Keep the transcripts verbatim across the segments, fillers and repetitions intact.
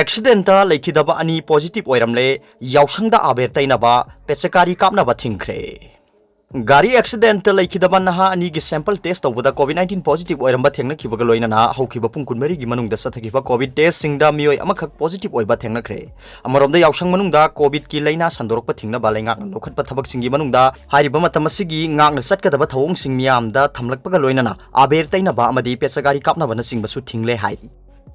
Accident ꯂꯩꯈꯤꯗꯕ ꯑꯅꯤ positive ꯑꯣꯏꯔꯝꯂꯦ꯫ ꯌꯥꯎꯁꯪꯗ ꯑꯕꯦꯔ ꯇꯩꯅꯕ, ꯄꯦꯆꯀꯥꯔꯤ ꯀꯥꯞꯅꯕ ꯊꯤꯡꯈ꯭ꯔꯦ꯫ ꯒꯥꯔꯤ ꯑꯦꯛꯁꯤꯗꯦꯟꯇ ꯂꯩꯈꯤꯗꯕ ꯅꯍꯥ ꯑꯅꯤꯒꯤ ꯁꯦꯝꯄꯜ ꯇꯦꯁ ꯇꯧꯕꯗ ꯀꯣꯚꯤꯗ ꯅꯥꯏꯟꯇꯤꯟ ꯄꯣꯖꯤꯇꯤꯚ ꯑꯣꯏꯔꯝꯕ ꯊꯦꯡꯅꯈꯤꯕꯒ ꯂꯣꯏꯅꯅ ꯍꯧꯈꯤꯕ ꯄꯨꯡ ꯀꯨꯟꯃꯔꯤꯒꯤ ꯃꯅꯨꯡꯗ ꯆꯠꯊꯈꯤꯕ ꯀꯣꯚꯤꯗ ꯇꯦꯁꯁꯤꯡꯗ ꯃꯤꯑꯣꯏ ꯑꯃꯈꯛ ꯄꯣꯖꯤꯇꯤꯚ ꯑꯣꯏꯕ ꯊꯦꯡꯅꯈ꯭ꯔꯦ꯫ ꯑꯃꯔꯣꯝꯗ, ꯌꯥꯎꯁꯪ ꯃꯅꯨꯡꯗ ꯀꯣꯚꯤꯗꯀꯤ ꯂꯥꯏꯅꯥ ꯁꯟꯗꯣꯔꯛꯄ ꯊꯤꯡꯅꯕ ꯂꯩꯉꯥꯛꯅ ꯂꯧꯈꯠꯄ ꯊꯕꯛꯁꯤꯡꯒꯤ ꯃꯅꯨꯡꯗ ꯍꯥꯏꯔꯤꯕ ꯃꯇꯝ ꯑꯁꯤꯒꯤ ꯉꯥꯛꯅ ꯆꯠꯀꯗꯕ ꯊꯧꯑꯣꯡꯁꯤꯡ ꯃꯤꯌꯥꯝꯗ ꯊꯝꯂꯛꯄꯒ ꯂꯣꯏꯅꯅ ꯑꯕꯦꯔ ꯇꯩꯅꯕ ꯑꯃꯗꯤ ꯄꯦꯆꯀꯥꯔꯤ ꯀꯥꯞꯅꯕꯅꯆꯤꯡꯕꯁꯨ ꯊꯤꯡꯂꯦ ꯍꯥꯏꯔꯤ꯫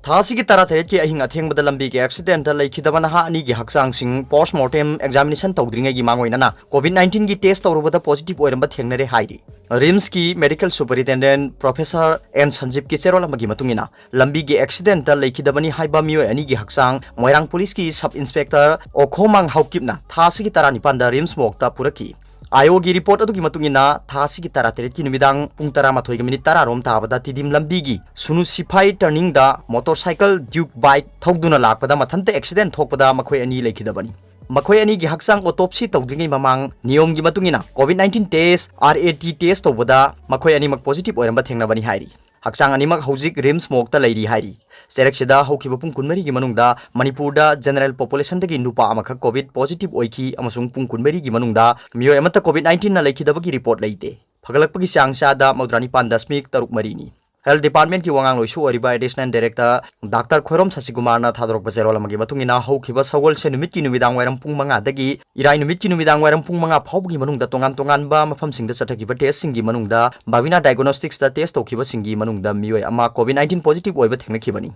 ꯊꯥ ꯑꯁꯤꯒꯤ ꯇꯔꯥꯇꯔꯦꯠꯀꯤ ꯑꯍꯤꯡ ꯑꯊꯦꯡꯕꯗ ꯂꯝꯕꯤꯒꯤ ꯑꯦꯛꯁꯤꯗꯦꯟꯇ ꯂꯩꯈꯤꯗꯕ ꯅꯍꯥ ꯑꯅꯤꯒꯤ ꯍꯛꯆꯥꯡꯁꯤꯡ ꯄꯣꯁꯠꯃꯣꯔꯇꯦꯝ ꯑꯦꯛꯖꯥꯃꯤꯅꯦꯁꯟ ꯇꯧꯗ꯭ꯔꯤꯉꯩꯒꯤ ꯃꯥꯡꯑꯣꯏꯅꯅ ꯀꯣꯚꯤꯗ ꯅꯥꯏꯟꯇꯤꯟꯒꯤ ꯇꯦꯁ ꯇꯧꯔꯨꯕꯗ ꯄꯣꯖꯤꯇꯤꯚ ꯑꯣꯏꯔꯝꯕ ꯊꯦꯡꯅꯔꯦ ꯍꯥꯏꯔꯤ꯫ ꯔꯤꯝꯁꯀꯤ ꯃꯦꯗꯤꯀꯦꯜ ꯁꯨꯄꯔꯤꯟꯇꯦꯟꯗꯦꯟꯠ ꯄ꯭ꯔꯣꯐꯦꯁꯔ ꯑꯦꯟ ꯁꯟꯖꯤꯞꯀꯤ ꯆꯦꯔꯣꯜ ꯑꯃꯒꯤ ꯃꯇꯨꯡ ꯏꯟꯅ, ꯂꯝꯕꯤꯒꯤ ꯑꯦꯛꯁꯤꯗꯦꯟꯇ ꯂꯩꯈꯤꯗꯕꯅꯤ ꯍꯥꯏꯕ ꯃꯤꯑꯣꯏ ꯑꯅꯤꯒꯤ ꯍꯛꯆꯥꯡ ꯃꯣꯏꯔꯥꯡ ꯄꯨꯂꯤꯁꯀꯤ ꯁꯕ ꯏꯟꯁꯄꯦꯛꯇꯔ ꯑꯣꯈꯣꯃꯥꯡ ꯍꯥꯎꯀꯤꯞꯅ ꯊꯥ ꯑꯁꯤꯒꯤ ꯇꯔꯥꯅꯤꯄꯥꯟꯗ ꯔꯤꯝꯁ ꯃꯣꯔꯒꯇ ꯄꯨꯔꯛꯈꯤ꯫ ꯑꯥꯏꯑꯣꯒꯤ ꯔꯤꯄꯣꯔꯠ ꯑꯗꯨꯒꯤ ꯃꯇꯨꯡ ꯏꯟꯅ, ꯊꯥ ꯑꯁꯤꯒꯤ ꯇꯔꯥꯇꯔꯦꯠꯀꯤ ꯅꯨꯃꯤꯗꯥꯡ ꯄꯨꯡ ꯇꯔꯥꯃꯥꯊꯣꯏꯒ ꯃꯤꯅꯤꯠ ꯇꯔꯥ ꯔꯣꯝ ꯇꯥꯕꯗ ꯇꯤꯗꯤꯝ ꯂꯝꯕꯤꯒꯤ ꯁꯨꯅꯨ ꯁꯤꯐꯥꯏ ꯇꯔꯅꯤꯡꯗ ꯃꯣꯇꯣꯔꯁꯥꯏꯀꯜ ꯗ꯭ꯌꯨꯛ ꯕꯥꯏꯛ ꯊꯧꯗꯨꯅ ꯂꯥꯛꯄꯗ ꯃꯊꯟꯇ ꯑꯦꯛꯁꯤꯗꯦꯟ ꯊꯣꯛꯄꯗ ꯃꯈꯣꯏ ꯑꯅꯤ ꯂꯩꯈꯤꯗꯕꯅꯤ꯫ ꯃꯈꯣꯏ ꯑꯅꯤꯒꯤ ꯍꯛꯆꯥꯡ ꯑꯣꯇꯣꯞꯁꯤ ꯇꯧꯗ꯭ꯔꯤꯉꯩ ꯃꯃꯥꯡ ꯅꯤꯌꯣꯝꯒꯤ ꯃꯇꯨꯡ ꯏꯟꯅ COVID nineteen test, R A T test ꯇꯧꯕꯗ ꯃꯈꯣꯏ ꯑꯅꯤꯃꯛ ꯄꯣꯖꯤꯇꯤꯚ ꯑꯣꯏꯔꯝꯕ ꯊꯦꯡꯅꯕꯅꯤ ꯍꯥꯏꯔꯤ꯫ ꯍꯛꯆꯥꯡ ꯑꯅꯤꯃꯛ ꯍꯧꯖꯤꯛ ꯔꯤꯝꯁ ꯃꯣꯔꯒꯇ ꯂꯩꯔꯤ ꯍꯥꯏꯔꯤ꯫ ꯆꯩꯔꯛꯁꯤꯗ ꯍꯧꯈꯤꯕ ꯄꯨꯡ ꯀꯨꯟꯃꯔꯤꯒꯤ ꯃꯅꯨꯡꯗ ꯃꯅꯤꯄꯨꯔꯗ ꯖꯦꯅꯔꯦꯜ ꯄꯣꯄꯨꯂꯦꯁꯟꯗꯒꯤ ꯅꯨꯄꯥ ꯑꯃꯈꯛ ꯀꯣꯚꯤꯗ ꯄꯣꯖꯤꯇꯤꯚ ꯑꯣꯏꯈꯤ ꯑꯃꯁꯨꯡ ꯄꯨꯡ ꯀꯨꯟꯃꯔꯤꯒꯤ ꯃꯅꯨꯡꯗ ꯃꯤꯑꯣꯏ ꯑꯃꯠꯇ ꯀꯣꯚꯤꯗ ꯅꯥꯏꯟꯇꯤꯟꯅ ꯂꯩꯈꯤꯗꯕꯒꯤ ꯔꯤꯄꯣꯔꯠ ꯂꯩꯇꯦ꯫ ꯐꯒꯠꯂꯛꯄꯒꯤ ꯆꯥꯡ ꯆꯥꯗ ꯃꯧꯗ꯭ꯔꯥ ꯅꯤꯄꯥꯟ ꯗꯁꯃꯤꯛ ꯇꯔꯨꯛ ꯃꯔꯤꯅꯤ꯫ ꯍꯦꯜꯊ ꯗꯤꯄꯥꯔꯠꯃꯦꯟꯠꯀꯤ ꯋꯥꯉꯥꯡꯂꯣꯏꯁꯨ ꯑꯣꯏꯔꯤꯕ ꯑꯦꯗꯤꯁꯅꯦꯜ ꯗꯥꯏꯔꯦꯛꯇꯔ ꯗꯥꯛꯇꯔ ꯈꯣꯏꯔꯣꯝ ꯁꯁꯤꯀꯨꯃꯥꯔꯅ ꯊꯥꯗꯣꯔꯛꯄ ꯆꯦꯔꯣꯜ ꯑꯃꯒꯤ ꯃꯇꯨꯡ ꯏꯟꯅ, ꯍꯧꯈꯤꯕ ꯁꯒꯣꯜꯁꯦꯟ ꯅꯨꯃꯤꯠꯀꯤ ꯅꯨꯃꯤꯗꯥꯡ ꯋꯥꯏꯔꯝ ꯄꯨꯡ ꯃꯉꯥꯗꯒꯤ ꯏꯔꯥꯏ ꯅꯨꯃꯤꯠꯀꯤ ꯅꯨꯃꯤꯗꯥꯡ ꯋꯥꯏꯔꯝ ꯄꯨꯡ ꯃꯉꯥ ꯐꯥꯎꯕꯒꯤ ꯃꯅꯨꯡꯗ ꯇꯣꯉꯥꯟ ꯇꯣꯉꯥꯟꯕ ꯃꯐꯝꯁꯤꯡꯗ ꯆꯠꯊꯈꯤꯕ ꯇꯦꯁꯁꯤꯡꯒꯤ ꯃꯅꯨꯡꯗ ꯕꯥꯕꯤꯅꯥ ꯗꯥꯏꯒꯣꯅꯣꯁꯇꯤꯛꯁꯇ ꯇꯦꯁ ꯇꯧꯈꯤꯕꯁꯤꯡꯒꯤ ꯃꯅꯨꯡꯗ ꯃꯤꯑꯣꯏ ꯑꯃ ꯀꯣꯚꯤꯗ ꯅꯥꯏꯟꯇꯤꯟ ꯄꯣꯖꯤꯇꯤꯚ ꯑꯣꯏꯕ ꯊꯦꯡꯅꯈꯤꯕꯅꯤ꯫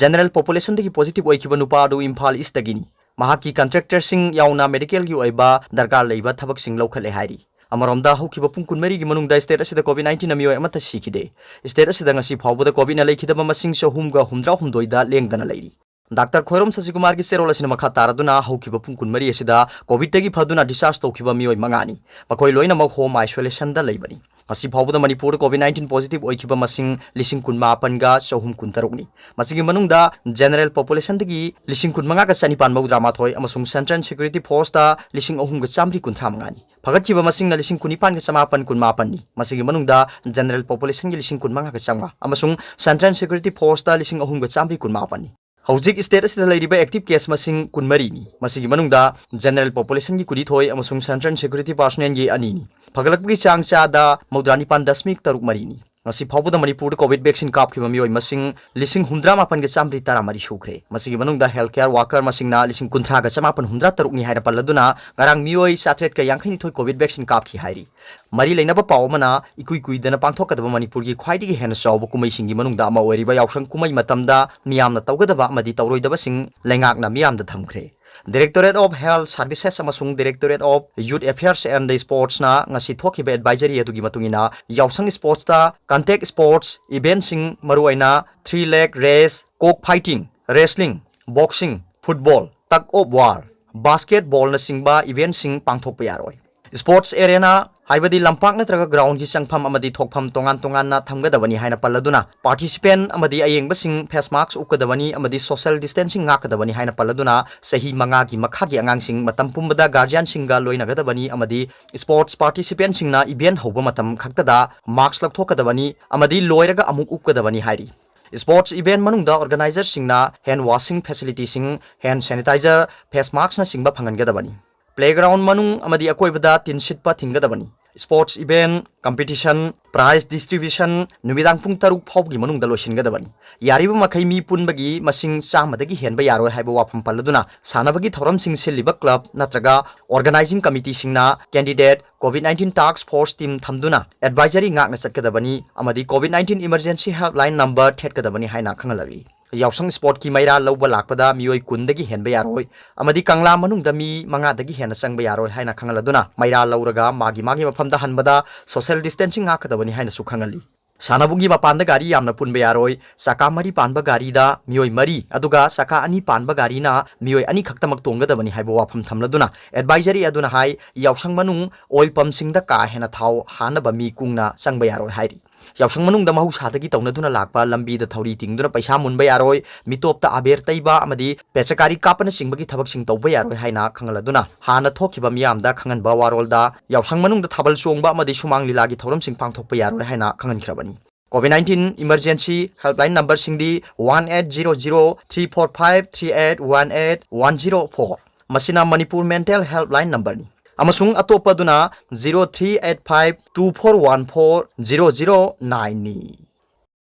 ꯖꯦꯅꯔꯦꯜ ꯄꯣꯄꯨꯂꯦꯁꯟꯗꯒꯤ ꯄꯣꯖꯤꯇꯤꯚ ꯑꯣꯏꯈꯤꯕ ꯅꯨꯄꯥ ꯑꯗꯨ ꯏꯝꯐꯥꯜ ꯏꯁꯇꯒꯤꯅꯤ꯫ ꯃꯍꯥꯛꯀꯤ ꯀꯟꯇ꯭ꯔꯦꯛꯇꯔꯁꯤꯡ ꯌꯥꯎꯅ ꯃꯦꯗꯤꯀꯦꯜꯒꯤ ꯑꯣꯏꯕ ꯗꯔꯀꯥꯔ ꯂꯩꯕ ꯊꯕꯛꯁꯤꯡ ꯂꯧꯈꯠꯂꯦ ꯍꯥꯏꯔꯤ꯫ ꯑꯃꯔꯣꯝꯗ, ꯍꯧꯈꯤꯕ ꯄꯨꯡ ꯀꯨꯟꯃꯔꯤꯒꯤ ꯃꯅꯨꯡꯗ ꯁ꯭ꯇꯦꯠ ꯑꯁꯤꯗ ꯀꯣꯚꯤꯗ ꯅꯥꯏꯟꯇꯤꯟꯅ ꯃꯤꯑꯣꯏ ꯑꯃꯠꯇ ꯁꯤꯈꯤꯗꯦ꯫ ꯁ꯭ꯇꯦꯠ ꯑꯁꯤꯗ ꯉꯁꯤ ꯐꯥꯎꯕꯗ ꯀꯣꯚꯤꯗꯅ ꯂꯩꯈꯤꯗꯕ ꯃꯁꯤꯡ ꯆꯍꯨꯝꯒ ꯍꯨꯝꯗ꯭ꯔꯥ ꯍꯨꯝꯗꯣꯏꯗ ꯂꯦꯡꯗꯅ ꯂꯩꯔꯤ꯫ ꯗꯥꯛꯇꯔ ꯈꯣꯏꯔꯣꯝ ꯁꯁꯤꯀꯨꯃꯥꯔꯒꯤ ꯆꯦꯔꯣꯜ ꯑꯁꯤꯅ ꯃꯈꯥ ꯇꯥꯔꯗꯨꯅ, ꯍꯧꯈꯤꯕ ꯄꯨꯡ ꯀꯨꯟꯃꯔꯤ ꯑꯁꯤꯗ ꯀꯣꯚꯤꯗꯇꯒꯤ ꯐꯗꯨꯅ ꯗꯤꯁꯆꯥꯔꯖ ꯇꯧꯈꯤꯕ ꯃꯤꯑꯣꯏ ꯃꯉꯥꯅꯤ꯫ ꯃꯈꯣꯏ ꯂꯣꯏꯅꯃꯛ ꯍꯣꯝ ꯑꯥꯏꯁꯣꯂꯦꯁꯟꯗ ꯂꯩꯕꯅꯤ꯫ ꯉꯁꯤ ꯐꯥꯎꯕꯗ ꯃꯅꯤꯄꯨꯔꯗ COVID nineteen positive ꯑꯣꯏꯈꯤꯕ ꯃꯁꯤꯡ ꯂꯤꯁꯤꯡ ꯀꯨꯟ ꯃꯥꯄꯟꯒ ꯆꯍꯨꯝ ꯀꯨꯟꯇꯔꯨꯛꯅꯤ꯫ ꯃꯁꯤꯒꯤ ꯃꯅꯨꯡꯗ general populationꯗꯒꯤ ꯂꯤꯁꯤꯡ ꯀꯨꯟ ꯃꯉꯥꯒ ꯆꯅꯤꯄꯥꯟ ꯃꯧꯗ꯭ꯔꯥ ꯃꯥꯊꯣꯏ ꯑꯃꯁꯨꯡ Central Security Forceꯇ ꯂꯤꯁꯤꯡ ꯑꯍꯨꯝꯒ ꯆꯥꯝꯃꯔꯤ ꯀꯨꯟꯊ꯭ꯔꯥ ꯃꯉꯥꯅꯤ꯫ ꯐꯒꯠꯈꯤꯕ ꯃꯁꯤꯡꯅ ꯂꯤꯁꯤꯡ ꯀꯨꯟꯅꯤꯄꯥꯟꯒ ꯆꯃꯥꯄꯟ ꯀꯨꯟꯃꯥꯄꯟꯅꯤ꯫ ꯃꯁꯤꯒꯤ ꯃꯅꯨꯡꯗ general populationꯒꯤ ꯂꯤꯁꯤꯡ ꯀꯨꯟ ꯃꯉꯥꯒ ꯆꯥꯝꯃꯉꯥ ꯑꯃꯁꯨꯡ Central Security Forceꯇ ꯂꯤꯁꯤꯡ ꯑꯍꯨꯝꯒ ꯆꯥꯝꯃꯔꯤ ꯀꯨꯟꯃꯥꯄꯟꯅꯤ꯫ ꯍꯧꯖꯤꯛ state ꯑꯁꯤꯗ ꯂꯩꯔꯤꯕ active case ꯃꯁꯤꯡ ꯀꯨꯟꯃꯔꯤꯅꯤ꯫ ꯃꯁꯤꯒꯤ ꯃꯅꯨꯡꯗ general populationꯒꯤ ꯀꯨꯟꯅꯤꯊꯣꯏ ꯑꯃꯁꯨꯡ Central Security Personnelꯒꯤ ꯑꯅꯤꯅꯤ꯫ ꯐꯒꯠꯂꯛꯄꯒꯤ ꯆꯥꯡ ꯆꯥꯗ ꯃꯧꯗ꯭ꯔꯥ ꯅꯤꯄꯥꯟ ꯗꯁꯃꯤꯛ ꯇꯔꯨꯛ ꯃꯔꯤꯅꯤ꯫ ꯉꯁꯤ ꯐꯥꯎꯕꯗ ꯃꯅꯤꯄꯨꯔꯗ COVID vaccine ꯀꯥꯞꯈꯤꯕ ꯃꯤꯑꯣꯏ ꯃꯁꯤꯡ ꯂꯤꯁꯤꯡ ꯍꯨꯝꯗ꯭ꯔꯥ ꯃꯥꯄꯟꯒ ꯆꯥꯝꯃꯔꯤ ꯇꯔꯥꯃꯔꯤ ꯁꯨꯈ꯭ꯔꯦ꯫ ꯃꯁꯤꯒꯤ ꯃꯅꯨꯡꯗ health care worker ꯃꯁꯤꯡꯅ ꯂꯤꯁꯤꯡ ꯀꯨꯟꯊ꯭ꯔꯥꯒ ꯆꯃꯥꯄꯟ ꯍꯨꯝꯗ꯭ꯔꯥ ꯇꯔꯨꯛꯅꯤ ꯍꯥꯏꯅ ꯄꯜꯂꯗꯨꯅ ꯉꯔꯥꯡ ꯃꯤꯑꯣꯏ ꯆꯥꯇ꯭ꯔꯦꯠꯀ ꯌꯥꯡꯈꯩ ꯅꯤꯊꯣꯏ COVID vaccine ꯀꯥꯞꯈꯤ ꯍꯥꯏꯔꯤ꯫ ꯃꯔꯤ ꯂꯩꯅꯕ ꯄꯥꯎ ꯑꯃꯅ, ꯏꯀꯨꯏ ꯀꯨꯏꯗꯅ ꯄꯥꯡꯊꯣꯛꯀꯗꯕ ꯃꯅꯤꯄꯨꯔꯒꯤ ꯈ꯭ꯋꯥꯏꯗꯒꯤ ꯍꯦꯟꯅ ꯆꯥꯎꯕ ꯀꯨꯝꯍꯩꯁꯤꯡꯒꯤ ꯃꯅꯨꯡꯗ ꯑꯃ ꯑꯣꯏꯔꯤꯕ ꯌꯥꯎꯁꯪ ꯀꯨꯝꯍꯩ ꯃꯇꯝꯗ ꯃꯤꯌꯥꯝꯅ ꯇꯧꯒꯗꯕ ꯑꯃꯗꯤ ꯇꯧꯔꯣꯏꯗꯕꯁꯤꯡ ꯂꯩꯉꯥꯛꯅ ꯃꯤꯌꯥꯝꯗ ꯊꯝꯈ꯭ꯔꯦ꯫ Directorate of Health Services ꯑꯃꯁꯨꯡ Directorate of Youth Affairs and Sportsꯅ ꯉꯁꯤ ꯊꯣꯛꯈꯤꯕ advisory ꯑꯗꯨꯒꯤ ꯃꯇꯨꯡ ꯏꯟꯅ, ꯌꯥꯎꯁꯪ sportsꯇ contact sports eventꯁꯤꯡ, ꯃꯔꯨꯑꯣꯏꯅ three leg race, cock fighting, wrestling, boxing, football, tug of war, basketballꯅꯆꯤꯡꯕ eventꯁꯤꯡ ꯄꯥꯡꯊꯣꯛꯄ ꯌꯥꯔꯣꯏ꯫ Sports arena, ꯍꯥꯏꯕꯗꯤ ꯂꯝꯄꯥꯛ ꯅꯠꯇ꯭ꯔꯒ groundꯒꯤ ꯆꯪꯐꯝ ꯑꯃꯗꯤ ꯊꯣꯛꯐꯝ ꯇꯣꯉꯥꯟ ꯇꯣꯉꯥꯟꯅ ꯊꯝꯒꯗꯕꯅꯤ ꯍꯥꯏꯅ ꯄꯜꯂꯗꯨꯅ, participant ꯑꯃꯗꯤ ꯑꯌꯦꯡꯕꯁꯤꯡ face mask ꯎꯞꯀꯗꯕꯅꯤ ꯑꯃꯗꯤ social distancing ꯉꯥꯛꯀꯗꯕꯅꯤ ꯍꯥꯏꯅ ꯄꯜꯂꯗꯨꯅ, ꯆꯍꯤ ꯃꯉꯥꯒꯤ ꯃꯈꯥꯒꯤ ꯑꯉꯥꯡꯁꯤꯡ ꯃꯇꯝ ꯄꯨꯝꯕꯗ guardianꯁꯤꯡꯒ ꯂꯣꯏꯅꯒꯗꯕꯅꯤ ꯑꯃꯗꯤ sports participantꯁꯤꯡꯅ event ꯍꯧꯕ ꯃꯇꯝ ꯈꯛꯇꯗ mask ꯂꯧꯊꯣꯛꯀꯗꯕꯅꯤ ꯑꯃꯗꯤ ꯂꯣꯏꯔꯒ ꯑꯃꯨꯛ ꯎꯞꯀꯗꯕꯅꯤ ꯍꯥꯏꯔꯤ꯫ Sports event ꯃꯅꯨꯡꯗ organizerꯁꯤꯡꯅ hand washing facilityꯁꯤꯡ, hand sanitizer, face maskꯅꯆꯤꯡꯕ ꯐꯪꯍꯟꯒꯗꯕꯅꯤ꯫ Playground ꯃꯅꯨꯡ ꯑꯃꯗꯤ ꯑꯀꯣꯏꯕꯗ ꯇꯤꯟ ꯁꯤꯠꯄ ꯊꯤꯡꯒꯗꯕꯅꯤ꯫ Sports event, competition, prize distribution ꯅꯨꯃꯤꯗꯥꯡ ꯄꯨꯡ ꯇꯔꯨꯛ ꯐꯥꯎꯕꯒꯤ ꯃꯅꯨꯡꯗ ꯂꯣꯏꯁꯤꯟꯒꯗꯕꯅꯤ꯫ ꯌꯥꯔꯤꯕ ꯃꯈꯩ ꯃꯤ ꯄꯨꯟꯕꯒꯤ ꯃꯁꯤꯡ ꯆꯥꯝꯃꯗꯒꯤ ꯍꯦꯟꯕ ꯌꯥꯔꯣꯏ ꯍꯥꯏꯕ ꯋꯥꯐꯝ ꯄꯜꯂꯗꯨꯅ, ꯁꯥꯟꯅꯕꯒꯤ ꯊꯧꯔꯝꯁꯤꯡ ꯁꯤꯜꯂꯤꯕ club ꯅꯠꯇ꯭ꯔꯒ organizing committeeꯁꯤꯡꯅ candidate COVID nineteen task force team ꯊꯝꯗꯨꯅ advisory ꯉꯥꯛꯅ ꯆꯠꯀꯗꯕꯅꯤ ꯑꯃꯗꯤ COVID nineteen emergency helpline number ꯊꯦꯠꯀꯗꯕꯅꯤ ꯍꯥꯏꯅ ꯈꯪꯍꯜꯂꯛꯂꯤ꯫ ꯌꯥꯎꯁꯪ sportꯀꯤ ꯃꯩꯔꯥ ꯂꯧꯕ ꯂꯥꯛꯄꯗ ꯃꯤꯑꯣꯏ ꯀꯨꯟꯗꯒꯤ ꯍꯦꯟꯕ ꯌꯥꯔꯣꯏ ꯑꯃꯗꯤ ꯀꯪꯂꯥ ꯃꯅꯨꯡꯗ ꯃꯤ ꯃꯉꯥꯗꯒꯤ ꯍꯦꯟꯅ ꯆꯪꯕ ꯌꯥꯔꯣꯏ ꯍꯥꯏꯅ ꯈꯪꯍꯜꯂꯗꯨꯅ, ꯃꯩꯔꯥ ꯂꯧꯔꯒ ꯃꯥꯒꯤ ꯃꯥꯒꯤ ꯃꯐꯝꯗ ꯍꯟꯕꯗ social distancing ꯉꯥꯛꯀꯗꯕꯅꯤ ꯍꯥꯏꯅꯁꯨ ꯈꯪꯍꯜꯂꯤ꯫ ꯁꯥꯟꯅꯕꯨꯡꯒꯤ ꯃꯄꯥꯟꯗ ꯒꯥꯔꯤ ꯌꯥꯝꯅ ꯄꯨꯟꯕ ꯌꯥꯔꯣꯏ꯫ ꯆꯀꯥ ꯃꯔꯤ ꯄꯥꯟꯕ ꯒꯥꯔꯤꯗ ꯃꯤꯑꯣꯏ ꯃꯔꯤ, ꯑꯗꯨꯒ ꯆꯀꯥ ꯑꯅꯤ ꯄꯥꯟꯕ ꯒꯥꯔꯤꯅ ꯃꯤꯑꯣꯏ ꯑꯅꯤꯈꯛꯇꯃꯛ ꯇꯣꯡꯒꯗꯕꯅꯤ ꯍꯥꯏꯕ ꯋꯥꯐꯝ ꯊꯝꯂꯗꯨꯅ, ꯑꯦꯗꯚꯥꯏꯖꯔꯤ ꯑꯗꯨꯅ ꯍꯥꯏ, ꯌꯥꯎꯁꯪ ꯃꯅꯨꯡ ꯑꯣꯏꯜ ꯄꯝꯁꯤꯡꯗ ꯀꯥ ꯍꯦꯟꯅ ꯊꯥꯎ ꯍꯥꯟꯅꯕ ꯃꯤ ꯀꯨꯡꯅ ꯆꯪꯕ ꯌꯥꯔꯣꯏ ꯍꯥꯏꯔꯤ꯫ ꯌꯥꯎꯁꯪ ꯃꯅꯨꯡꯗ ꯃꯍꯧꯁꯥꯗꯒꯤ ꯇꯧꯅꯗꯨꯅ ꯂꯥꯛꯄ ꯂꯝꯕꯤꯗ ꯊꯧꯔꯤ ꯇꯤꯡꯗꯨꯅ ꯄꯩꯁꯥ ꯃꯨꯟꯕ ꯌꯥꯔꯣꯏ, ꯃꯤꯇꯣꯞꯇ ꯑꯕꯦꯔ ꯇꯩꯕ ꯑꯃꯗꯤ ꯄꯦꯆꯀꯥꯔꯤ ꯀꯥꯞꯄꯅꯆꯤꯡꯕꯒꯤ ꯊꯕꯛꯁꯤꯡ ꯇꯧꯕ ꯌꯥꯔꯣꯏ ꯍꯥꯏꯅ ꯈꯪꯍꯜꯂꯗꯨꯅ, ꯍꯥꯟꯅ ꯊꯣꯛꯈꯤꯕ ꯃꯤꯌꯥꯝꯗ ꯈꯪꯍꯟꯕ ꯋꯥꯔꯣꯜꯗ ꯌꯥꯎꯁꯪ ꯃꯅꯨꯡꯗ ꯊꯥꯕꯜ ꯆꯣꯡꯕ ꯑꯃꯗꯤ ꯁꯨꯃꯥꯡ ꯂꯤꯂꯥꯒꯤ ꯊꯧꯔꯝꯁꯤꯡ ꯄꯥꯡꯊꯣꯛꯄ ꯌꯥꯔꯣꯏ ꯍꯥꯏꯅ ꯈꯪꯍꯟꯈ꯭ꯔꯕꯅꯤ꯫ COVID nineteen emergency helpline numberꯁꯤꯡꯗꯤ one eight zero zero three four five three eight one eight one zero four꯫ ꯃꯁꯤꯅ ꯃꯅꯤꯄꯨꯔ mental helpline numberꯅꯤ꯫ ꯑꯃꯁꯨꯡ ꯑꯇꯣꯞꯄ ꯑꯗꯨꯅ zero three eight five two four one four zero zero nineꯅꯤ꯫